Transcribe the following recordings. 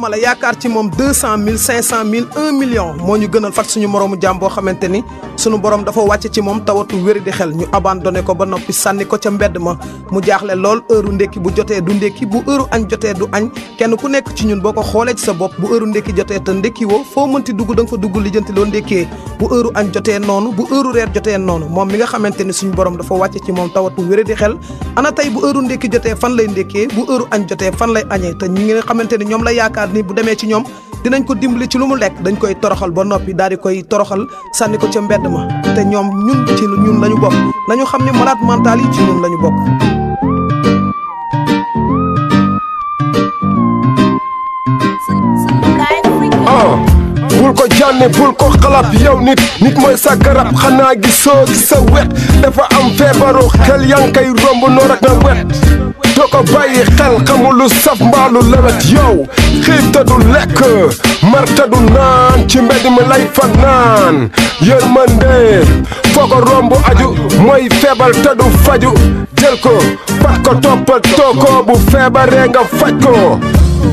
ma la yaakaar ci moom 200 000 500 000 1 million moo ñu gënal fat suñu moroomu jaam boo xamante ni suñu borom dafa wàcce ci moom tawatu wéri di xel ñu abandonné ko ba noppi sànni ko ca mbedd ma mu jaaxle lool heure ndékki bu jotee du ndékki bu heure añ jotee du añ kenn ku nekk ci ñun boo ko xoolee ci sa bopp bu heure ndékki jotee te ndékki woo foo mënti dugg da nga fa dugg lijjanti loo ndékkee bu heure añ jotee noonu bu heure reer jotee noonu moom mi nga xamante ni suñu borom dafa wàcce ci moom tawatu wéri di xel ana tey bu heure ndékki jotee fan lay ndékkee bu heure añ jotee fan lay añee te ñi nga xamante ni ñoom la yaakaar ni bu demee ci ñoom dinañ ko dimbali ci lu mu lekk dañ koy toroxal ba noppi daal di koy toroxal sànni ko ca mbedd ma te ñoom ñun ci ñun lañu bokk nañu xam ne malade mental yi ci ñun lañu bokk. bul ko jànni bul ko xalaat yow nit mooy sa garab xanaa gisoo ci sa wet dafa am feebaru xel yaa ngi koy romb noor ak na wet doo ko bàyyi xel xamul lu saf mbaalu lewet yow xiif te du lekk mar te du naan ci mbedd mi lay fa naan yërmande foo ko romb aju mooy feebar te du faju jël ko pat ko toppatoo ko bu feebaree nga faj ko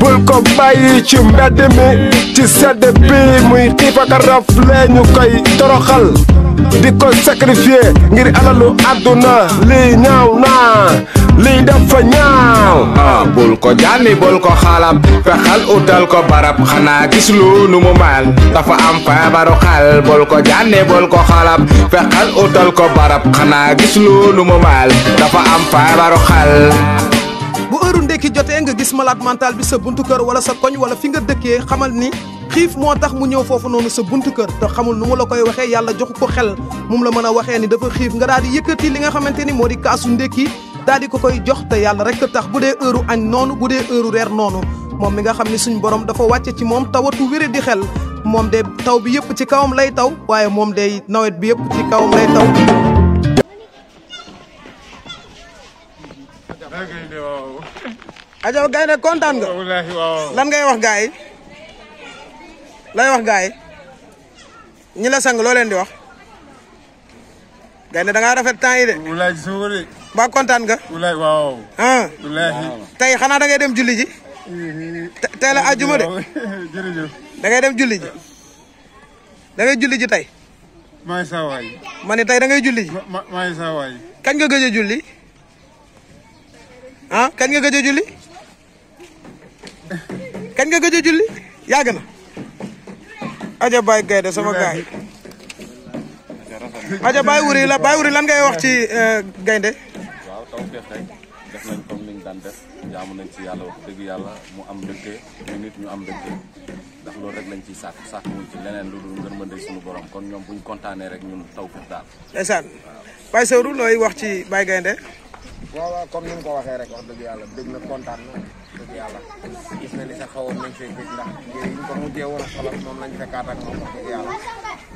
bul ko bàyyi ci mbedd mi ci sedd bi muy xiif ak rafle ñu koy toroxal di ko sacrifier ngir alalu àdduna lii ñaaw naa lii dafa ñaaw. bul ko jànni bul ko xalab fexal utal ko barab xanaa gis lu nu mu mel dafa am feebaru xel bul ko jànni bul ko xalab fexal utal ko barab xanaa gis lu nu mu mel dafa am feebaru xel. bu heure ndekki jotee nga gis malade mental bi sa buntu kër wala sa koñ wala fi nga dëkkee xamal ni xiif moo tax mu ñëw foofu noonu sa buntu kër te xamul nu mu la koy waxee yàlla joxu ko xel moom la mën a waxee ni dafa xiif nga daal di yëkkati li nga xamante ni moo di kaasu ndekki daal di ko koy jox te yàlla rek tax bu dee heure añ noonu bu dee heure reer noonu moom mi nga xam ni suñ borom dafa wàcce ci moom tawatu wéré di xel moom de taw bi yëpp ci kawam lay taw waaye moom de nawet bi yëpp ci kawam lay taw. ajaw gaynde kontaan nga lan ngay wax gaay lay wax gaay ñi la sang loo leen di wax gaynde da ngaa rafet temps yi de ba kontaan nga tey xanaa da ngay dem julli ji tey la àjjuma de da ngay dem julli ji da ngay julli ji tey ma ne tey da ngay julli ji kañ nga gëj a julli kañ nga gëj a julli kañ nga gëj a julli yàgg na aja Baye Gaynde sama gaay aja Baye Wuri lan ngay wax ci Gaynde waaw taw feex rek def nañ comme niñ daan def jaamu nañ ci yàlla wax dëgg yàlla mu am mbégte ñu nit ñu am mbégte ndax loolu rek lañ ciy sàkk wuñ ci leneen lu dul ngërmande suñu borom kon ñoom buñ kontaanee rek ñun taw feex daal ndeysaan Baye Sewru looy wax ci Baye Gaynde waaw comme ni nga ko waxee rek wax dëgg yàlla dëgg na kontaan na dëgg yàlla gis na ni sax xawoon nañ fee gëj ndax yi ñu ko mujjee woon a xalaat moom lañ fekkaat ak moom wax dëgg yàlla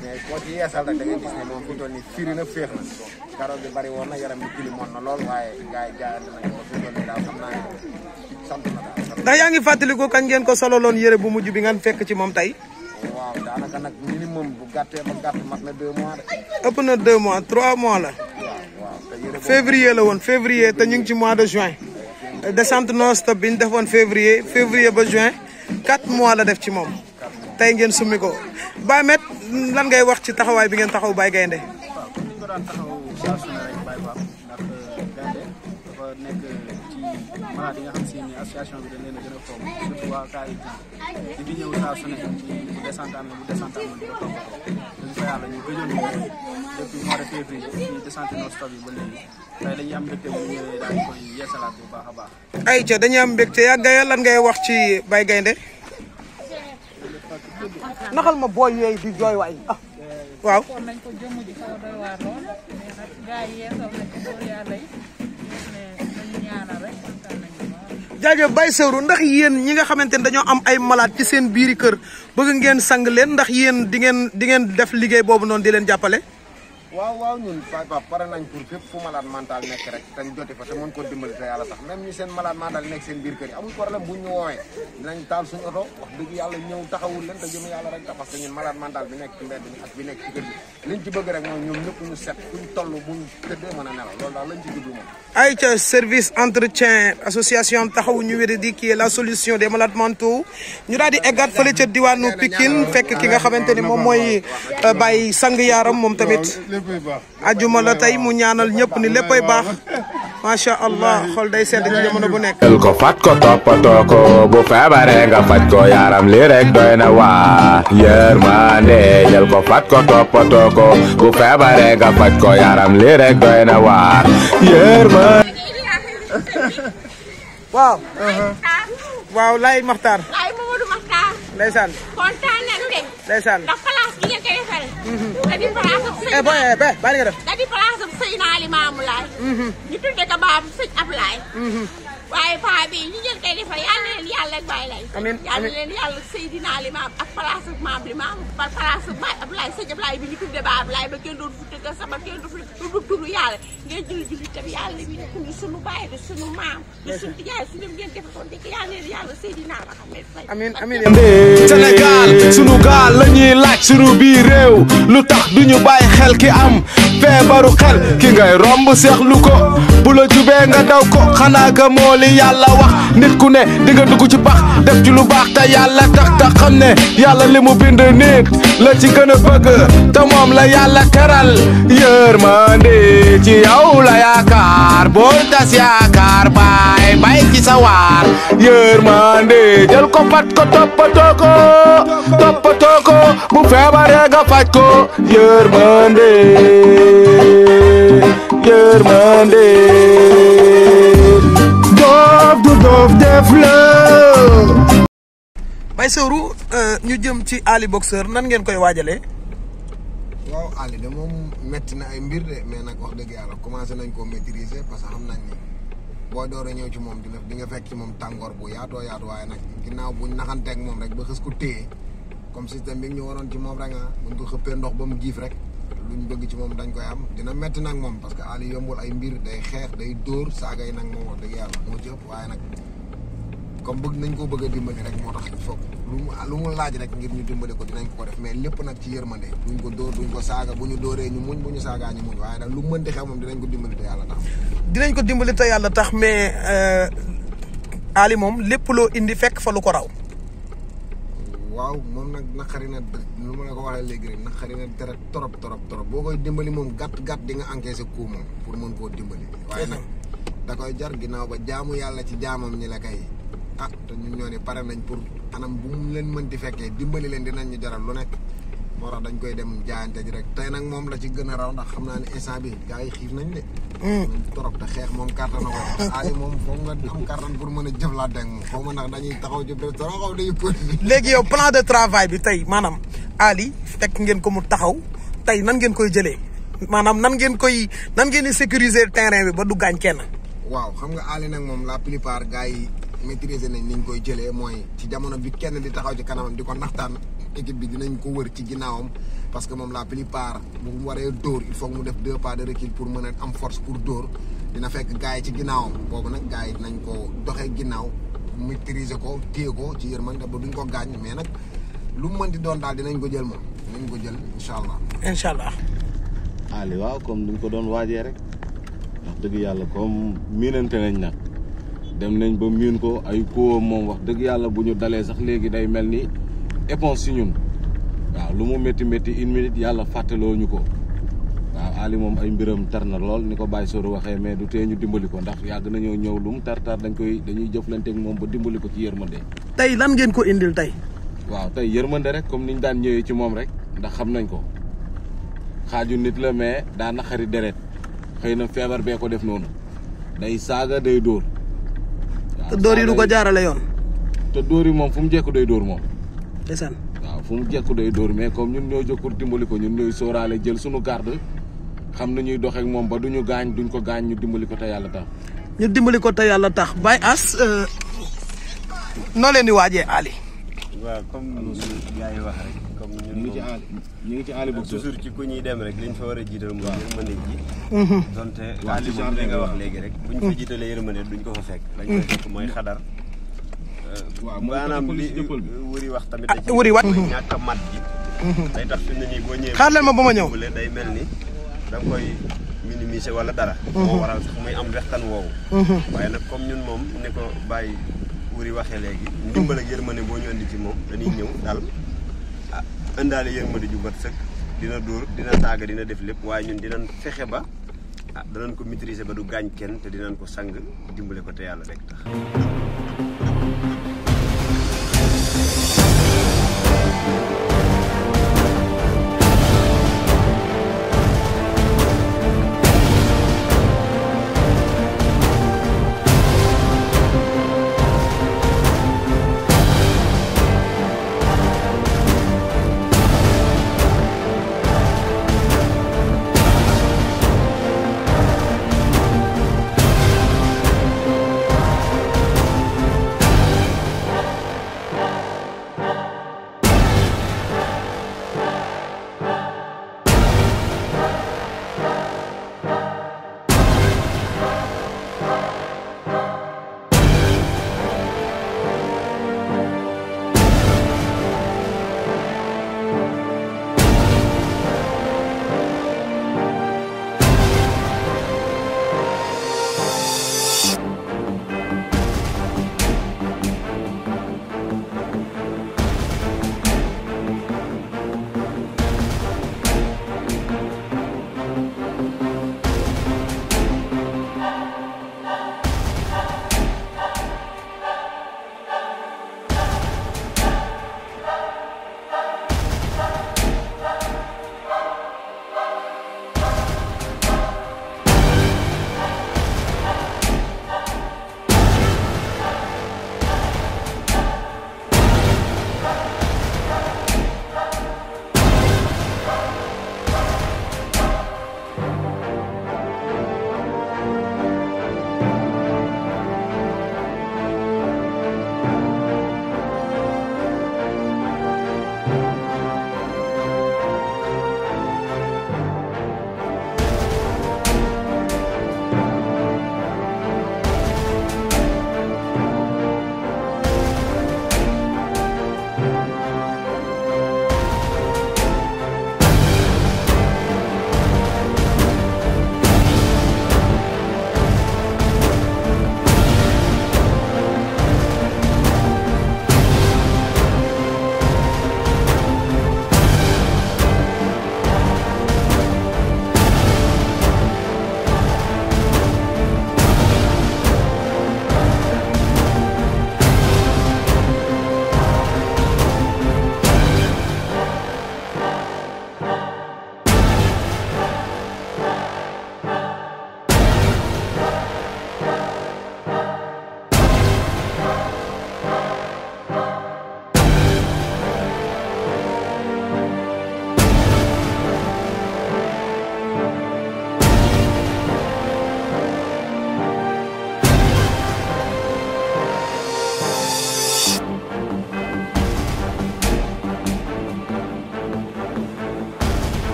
mais koo ci yeesal rek da ngay gis ne moom fi toll ni firi na féex na karo bi bari woon na yaram bi tilimoon na lool waaye gars yi jaayante nañ ko fi toll ni daal xam naa ne sant na daal ndax yaa ngi fàttaliku kañ ngeen ko sololoon yére bu mujj bi ngeen fekk ci moom tey waaw daanaka nag minimum bu gàttee ba gàtt mat na 2 mois de ëpp na 2 mois 3 mois la février la woon février te ñu ngi ci mois de juin descente non stop bi ñu defoon février ba juin 4 mois la def ci moom tey ngeen summi ko Baye Met lan ngay wax ci taxawaay bi ngeen taxaw Baye Gaynde ko daan taxaw saa su ne rek Baye Pape ndax Gaynde dafa nekk ci malade yi nga xam si ni association bi dañ leen a gën a foog surtout waa KIT di fi ñëw saa su ne ci bu descente amee di ko toppatoo dañ fa yàlla ñu gëjoon ñu depuis mois de février ci descente non stop yi ba léegi tey dañuy am mbégte bu ñëwee daal di koy yeesalaat bu baax a baax. ayca dañuy am mbégte yaa Gaye lan ngay wax ci Baye Gaynde naxal ma booy yooyu di jooy waay waaw nañ ko jëmm ji xaw a doy waar lool mais nag gars yi yeesal nañ ko góor yàlla yi ne nañu ñaanal rek kontaan nañu waaw. jaajëf Baye Sewru ndax yéen ñi nga xamante ne dañoo am ay malade ci seen biiri kër bëgg ngeen sang leen ndax yéen di ngeen def liggéey boobu noonu di leen jàppale. waaw ñun papa pare nañ pour fépp fu malade mental nekk rek te ñu joti fa te mën ko dimbali te yàlla tax même ñu seen malade mental nekk seen biir kër yi amul problème bu ñu woowee dinañ taal suñu oto wax dëgg yàlla ñëw taxawul leen te jëm yàlla rek tax parce que ñun malade mental bi nekk ci mbedd mi ak bi nekk ci kër gi liñ ci bëgg rek mooy ñoom ñëpp ñu set fuñ toll buñ tëddee mën a nelaw loolu daal lañ ci jublu moom. Aïcha service entretien association taxawu ñu wéradi qui est la solution des malades mentaux ñu daal di eggaat fële ca diwaanu Pikine fekk ki nga xamante ni moom mooy Baye Sang Yaram moom tamit ajuma la tey mu ñaanal ñëpp ni léppay baax macha allah xol day sedd ci jamono bu nekk. jël ko fat ko toppatoo ko bu feebaree nga faj ko yaram li rek doy na waar yërmande jël ko fat ko toppatoo ko bu feebaree nga faj ko yaram li rek doy na waar yërmande. waaw Laye Makhtar. Laye Mamadou Makhtar. ndeysaan. kontaan nañu de. ndeysaan. ndax place bi ngeen koy defal. da di place ab sëy. bàyyi nga def. da di place ab sëy naa Limaamu Laay. ñu tudde ko baabu sëñ Ablaay. waaye paa bi ñu ngeen koy defal yal na leen yàlla ak bàyyi lay. amiin yal na leen yàlla Seydina Limaam ak place ak maam Limaam par place ak maam Ablaay sëñ Ablaay bi ñu tudde ba Ablaay ba kenn doon futte ko sama kenn du turu yàlla ngeen jël julli tamit yàlla bi nekk ñu sunu baay de sunu maam de sunu yaay su dem ngeen defal ko dëkk yal na leen yàlla Seydina Muhammad fay. amiin Sénégal sunu gaal la ñuy laaj sunu biir réew lu tax duñu bàyyi xel ki am feebaru xel ki ngay romb seexlu ko bu la jubee nga daw ko xanaa ga moo li yàlla wax nit ku ne di nga dugg ci pax def ci lu baax te yàlla tax te xam ne yàlla li mu bind nit la ci gën a bëgg te moom la yàlla teral yërmande ci yow la yaakaar boo tas yaakaar bay ci sa waar yërmande jël ko fat ko toppatoo ko bu feebaree nga faj ko yërmande doof def la. Baye Sowru ñu jëm ci Ali Boxeur nan ngeen koy waajalee. waaw Ali de moom metti na ay mbir de mais nag wax dëgg yàlla commencé nañ koo maîtriser parce que xam nañ ni boo door a ñëw ci moom di nga fekk ci moom tàngoor bu yaatu waaye nag ginnaaw buñ naxanteeg moom rek ba xës ko téye comme système bi ñu waroon ci moom rek buñ ko xëppee ndox ba mu giif rek luñ bëgg ci moom dañ koy am dina metti nag moom parce que Ali yombul ay mbir day xeex day dóor saaga yi nag moom wax dëgg yàlla moo ci ëpp waaye nag comme bëgg nañ koo bëgg a dimbali rek moo tax il faut lu mu laaj rek ngir ñu dimbali ko dinañ ko def mais lépp nag ci yërmande duñ ko dóor duñ ko saaga bu ñu dóoree ñu muñ bu ñu saagaa ñu muñ waaye nag lu mënti xew moom dinañ ko dimbali te yàlla tax. dinañ ko dimbali te yàlla tax mais Ali moom lépp loo indi fekk fa lu ko raw. waaw moom nag naqari na lu ma la ko waxee léegi rek naqari na dara trop boo koy dimbali moom gàtt di nga encaissé coup moom pour mën koo dimbali. waaye nag da koy jar ginnaaw ba jaamu yàlla ci jaamam ñi la kay. te ñun ñoo ne pare nañ pour anam bu mu leen mënti fekkee dimbali leen dinañ ñu jaral lu nekk moo tax dañ koy dem jaayante ji rek tey nag moom la ci gën a raw ndax xam naa ne instant bi gars yi xiif nañ de. trop te xeex moom kartan na ko Ali moom foog nga am kartan pour mën a jëflante ak moom xaw ma ndax dañuy taxaw ci bés trop xaw dañuy continuer. léegi yow plan de travail bi tey maanaam Ali fekk ngeen ko mu taxaw tey nan ngeen koy jëlee maanaam nan ngeen di sécuriser terrain bi ba du gaañ kenn. waaw xam nga Ali nag moom la plupart gars yi maîtriser nañ ni ñu koy jëlee mooy ci jamono bi kenn di taxaw ci kanamam di ko naxtaan équipe bi dinañ ko wër ci ginnaawam parce que moom la plupart bu mu waree dóor il faut mu def 2 pas de recul pour mën a am force pour dóor dina fekk gars yi ci ginnaawam boobu nag gars yi dinañ ko doxee ginnaaw maîtriser ko téye ko ci yërmande ba duñ ko gaañ mais nag lu mu mënti doon daal dinañ ko jël moom dinañ ko jël incha allah. incha allah. Ali waaw comme duñ ko doon waajee rek wax dëgg yàlla comme miinante nañ nag. dem nañ ba miin ko ay kóom moom wax dëgg yàlla bu ñu dalee sax léegi day mel ni éponge si ñun waaw lu mu métti 1 minute yàlla fàttaloo ñu ko waaw Ali moom ay mbiram tar na lool ni ko Baye Sowru waxee mais du tee ñu dimbali ko ndax yàgg nañoo ñëw lu mu tar dañuy jëflanteeg moom ba dimbali ko ci yërmande. tey lan ngeen ko indil tey. waaw tey yërmande rek comme niñ daan ñëwee ci moom rek ndax xam nañ ko xaaju nit la mais daa naqari deret xëy na feebar bee ko def noonu day saaga day dóor. te dóor yi du ko jaarale yoon. te dóor yi moom fu mu jekku day dóor moom. ndeysaan. waaw fu mu jekku day dóor mais comme ñun ñoo jóg pour dimbali ko ñun ñooy sóoraale jël suñu garde xam na ñuy doxeek moom ba duñu gaañ duñ ko gaañ ñu dimbali ko te yàlla tax. ñu dimbali ko te yàlla tax Baye As noo leen di waajee Ali. waaw comme gars yi wax rek comme ñun ñu ngi ci àll bu toujours ci ku ñuy dem rek liñ fa war a jiital mooy yërmande ji donte àll moom li nga wax léegi rek buñ fa jiitalee yërmande duñ ko fa fekk lañ koy fekk mooy xadar maanaam li wuri wax tamit da ci wuri wax ñàkk a mat ji day tax fi mu ne nii boo ñëwee xaar leen ma ba ma ñëw day mel ni da nga koy minimiser wala dara moo waral sax muy am wextan woowu waaye nag comme ñun moom ni ko bàyyi wuri waxee léegi ndimbal ak yërmande boo ñu andi ci moom dañuy ñëw dal indaale yërmande ju mat sëkk dina dóor dina saaga dina def lépp waaye ñun dinañ fexe ba danañ ko maîtriser ba du gaañ kenn te dinañ ko sang dimbale ko te yàlla rek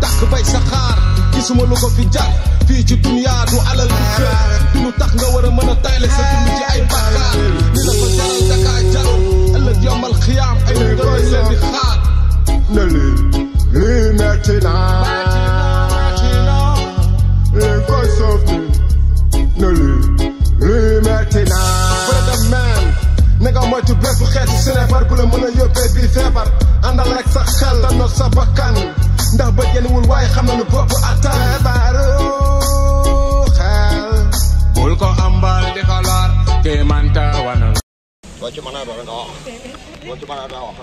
tax bay saxaar gisuma lu ko fi jar fii ci dunya du alal du kër du lu tax nga war a mën a tayle sa dund ci ay bàkkaar li la ko jaral dakaa jaral ëllëg yombal xiyaam ay ngërëy leen di xaar na lii metti naa lii koy soof ni na lii metti naa brother man na nga moytu bépp xeetu sinébar bu la mën a yóbbee bii feebar ànd àndal rek sa xel te not sa bakkan ndax ba génnewul waaye xam na nu bopp attan feebaru xel bul ko ambal di ko lor ke manta wanal boo ci mën a doon wax boo ci mën a doon wax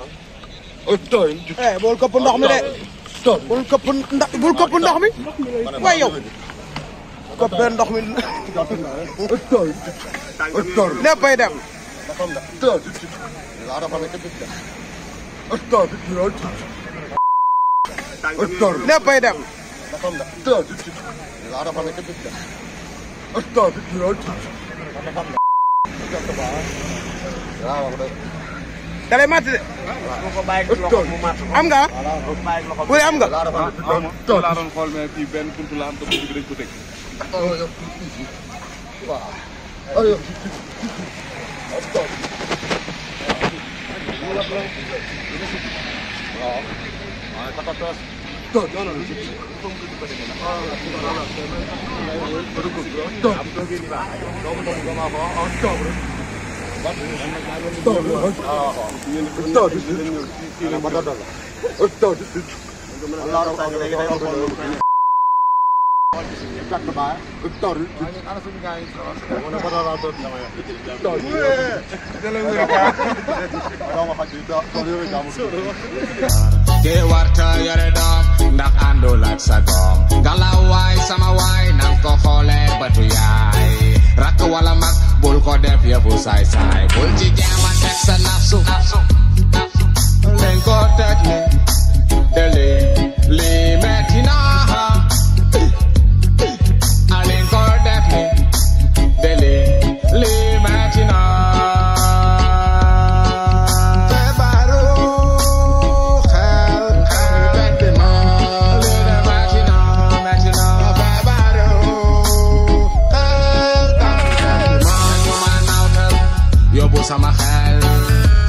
bul këpp ndox mi de bul këpp ndox mi waaye yow këppee ndox mi léppay dem léppay dem dalay màtt de am nga wala am nga laa doon xool mais fii benn buntu la am te buntu bi dañ ko tëj ke warta yore doom ndax àndul ak sa doom galaw waay sama waay nang ko xoole batu yaay rakk wala mag bul ko def yëfu saay saay bul ci jéema teg sa nafsu len ko teg ni deli li metti na alen ko def ni deli li metti na sama xel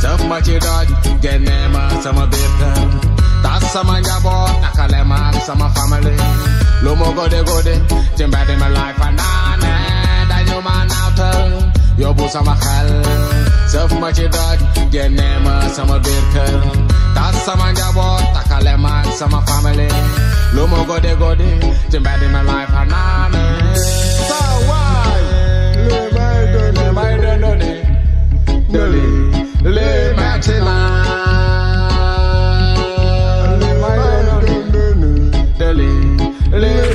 sëf ma ci doj génne ma sama biir kër tas sama njaboot takale ma ak sama famille lu mu gode gode ci mbedd mi laay fanaane dañu ma nawtal yóbbu sama xel sëf ma ci doj génne ma sama biir kër tas sama njaboot takale ma ak sama famille lu mu gode gode ci mbedd mi laay fanaane sa waay li may dondone le maintenant le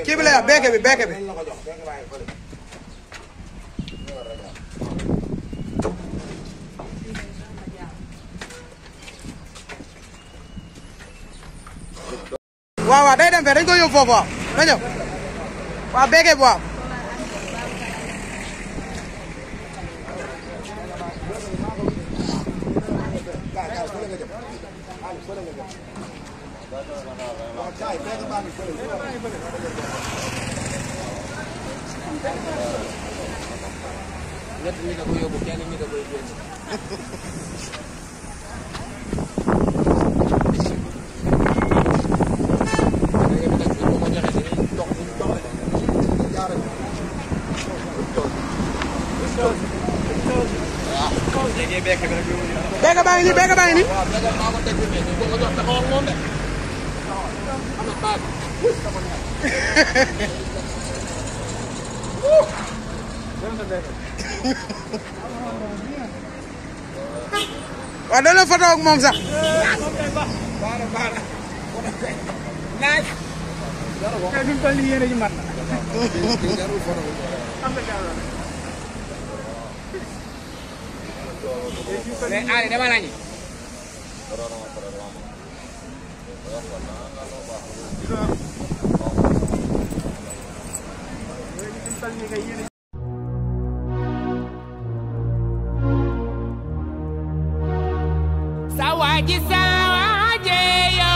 kii bi la beeke bi waaw day dem fee dañ ko yóbbu foofu waaw na ñëw waaw beeke bi waaw ñett nit a ko yóbbu kenn nit a koy génn beeke baa ngi nii beeke baa ngi nii waaw doo leen photo ak moom sax mais Ali dama nañi Sawaji sawaje yo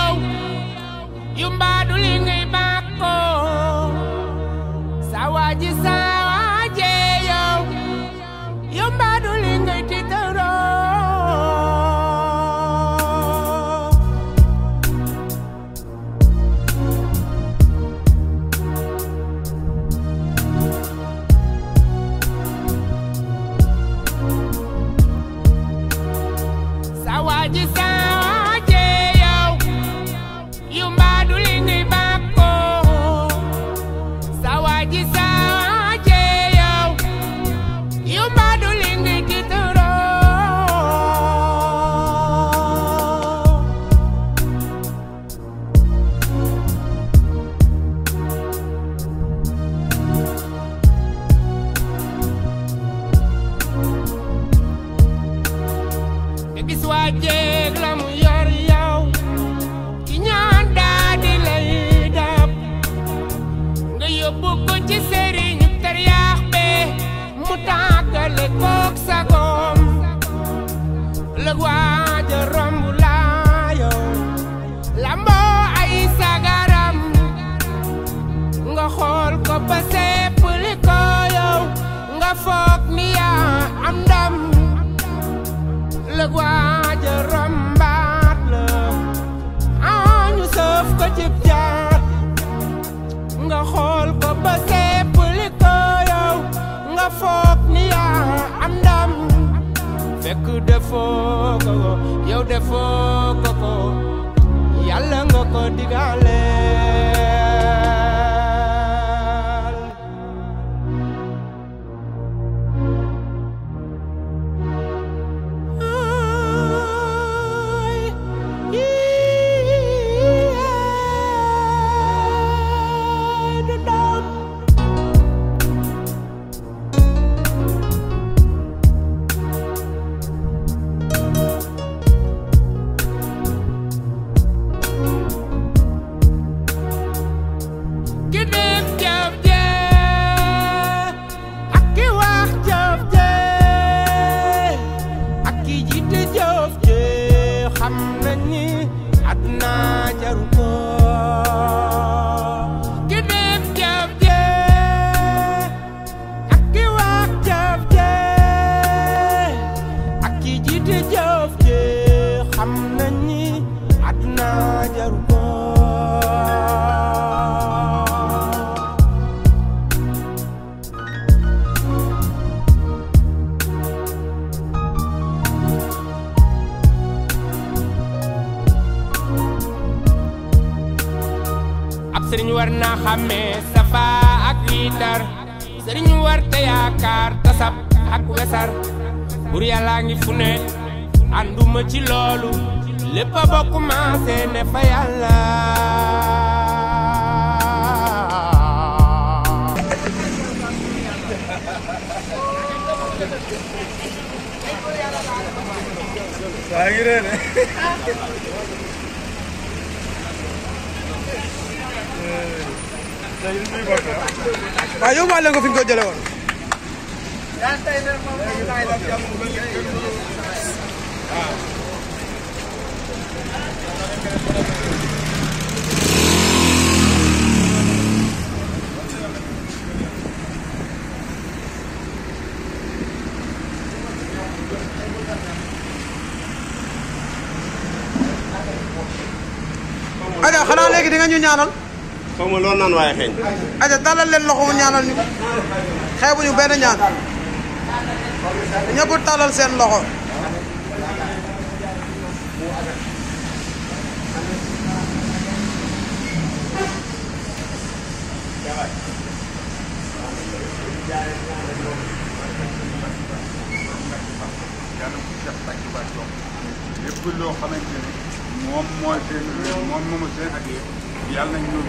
Yumba dulingi ba yóbbu ko ci sëriñu tariyaax be mu tàggale kook sagoom lëg waaja romb laayo lamboo ay sagaram nga xool ko ba seppali ko yow nga foog ni yaa am ndam lëg waaja rombaat la ñu sëf ko cib jaar nga xool ko ba seppali ko yow nga foog ni yaa am ndam fekk defoo ko yow defoo ko yàlla nga ko digale sëriñ war na xàmmee safa ak wiitar sëriñ war te yaakaar tasab ak wesar bur yàlla ngi fu ne ànduma ci loolu lépp a bokk maase ne fa yàlla waaw yóbbaale nga fi nga ko jëlee woon. Aja xanaa léegi di nga ñu ñaanal. xaw ma loolu naan waaye xeeñ. Aja dalal leen loxo mu ñaanal ñu xeebuñu benn ñaan ñëpp talal seen loxo. lépp loo xamante ne moom mooy seen moom moomu seen ak yàlla nañ ñu